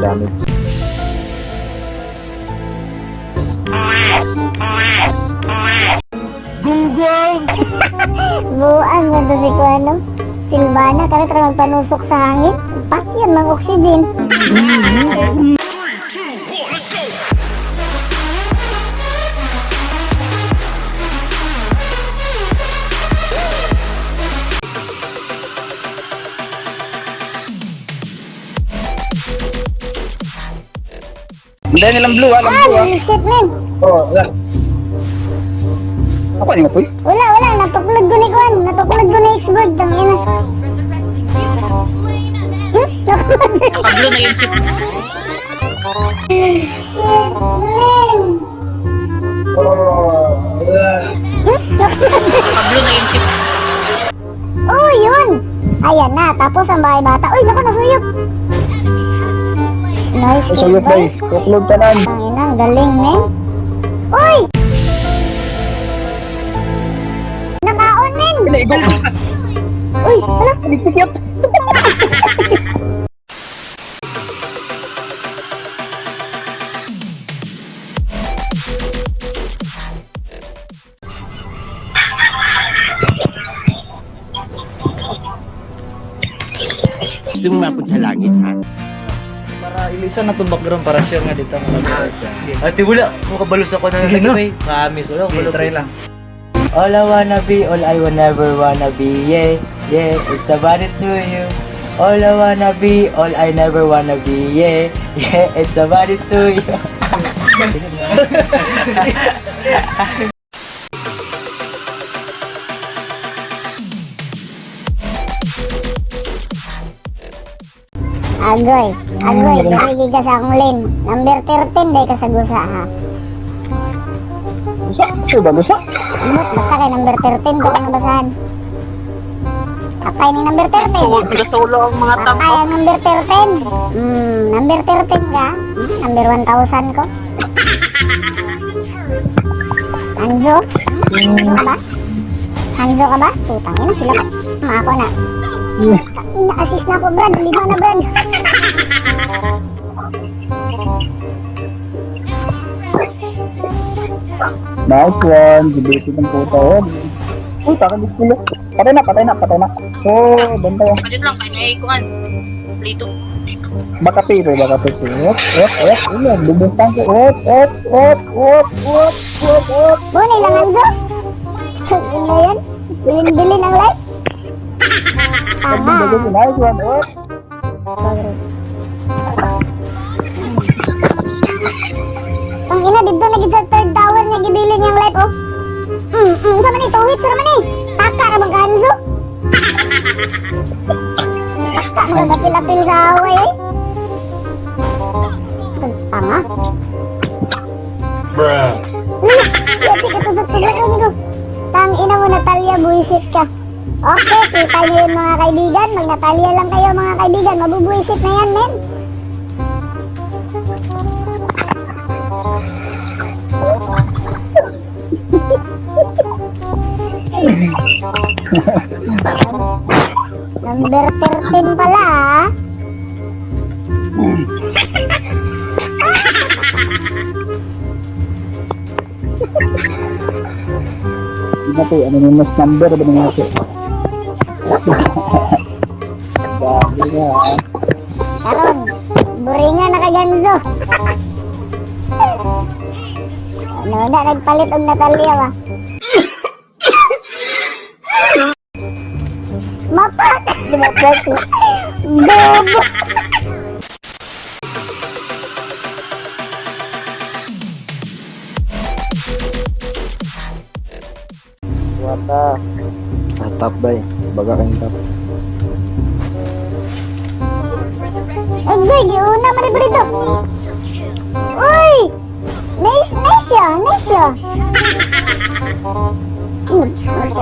Damage. Buang na to si Kuano. Silvana, kaya tara magpanusok sa hangin. Pakyan mang oxygen. Hindi nilang blue, ah, lang Ah, blue, ah. bullshit, man. Oo, wala. Ako, ano mo, puy? Wala, wala. Natuklod ko ni Kuan. Natuklod ko ni Xbox. Tangina. Resurrecting. You have slain an Hmm? enemy. Naka-blue na yun si Shit, man. Oh, wala. Hmm? Naka-blue na yun si Oh, yun. Ayan na. Tapos ang bahay bata. Uy, naku, nasuyop. Enemy has been slain. Nice Ay, suyop, kill, bay. boy. Tuklod ka nan. Tangina, ang galing, men. Uy! Nakaon, men. Pinaigo. Uy, hala. Nagpipiyot. Gusto mo mapunta sa langit, ha? Para ilisan na itong background para sure nga dito mga Ate, wala. Makabalos ako na Sige, no. nalagay. Promise, wala akong Okay, balot. try lang. All I wanna be, all I will never wanna be, yeah, it's about it to you. All I wanna be, all I never wanna be, yeah, it's about it to you. Agoy, agoy, diri ka sa akong lane. Number 13 day ka sa gusa ha. Gusa? Sure ba, gusa? Ambot, basta kay number 13 ko kang basahan. Kapay ni number 13. Solo, solo ang mga Kapay tangko. ang number 13. Number 13 ka. Number 1000 ko. Hanzo? Hanzo ka ba? Hanzo ka ba? Putang ina sila pa. Ako na. Ina assist na ako, Brad. Lima na, Brad. Nice one. Gibuti ng puta, oh. Puta, ka gusto. Patay na, patay na, patay na. Oh, bantay. ah. Kadyo lang, kaya naikuan. Plito. Baka piso, baka piso. Op, op, op. Ulan, bubungkang ko. Op, op, op, op, op, op, op. Bunay lang, Hanzo. Ina yan. Bilin-bilin ang life. Tama. Nice one, op. Ang ina dito na gid sa third tower niya gibilin niyang life oh. Sa man ni two hits ra man ni. Taka ra bang kanzo? Taka mga gapil-apil sa away eh. Tanga. Bruh. Yati ka tusok-tusok rin ko. Tang ina mo Natalia, buwisit ka. Okay, kita niyo yun mga kaibigan. Mag Natalia lang kayo mga kaibigan. Mabubuwisit na yan, men. Number 13 pala ah. Hindi na to, anonymous number ba naman ito? Grabe na, ah. Karon, buringa na kaganzo. Ano na, nagpalit og Natalia ba? Mapak! Mapak! Bobo! Wata. Ah, top bay. Baga kayong top. Lord resurrecting. Agoy, giuna man ni dito. Monster kill. Uy! Nice, nice siya, nice siya.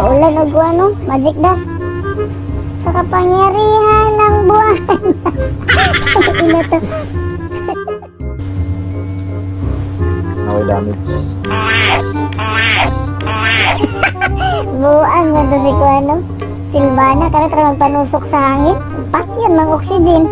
Ulan og ano, magic dust. Sa kapangyarihan ng buwan. Ina to. Ako'y damage. Buang na to si Kuano. Silvana, kaya tara magpanusok sa hangin. Pakyan mang oxygen.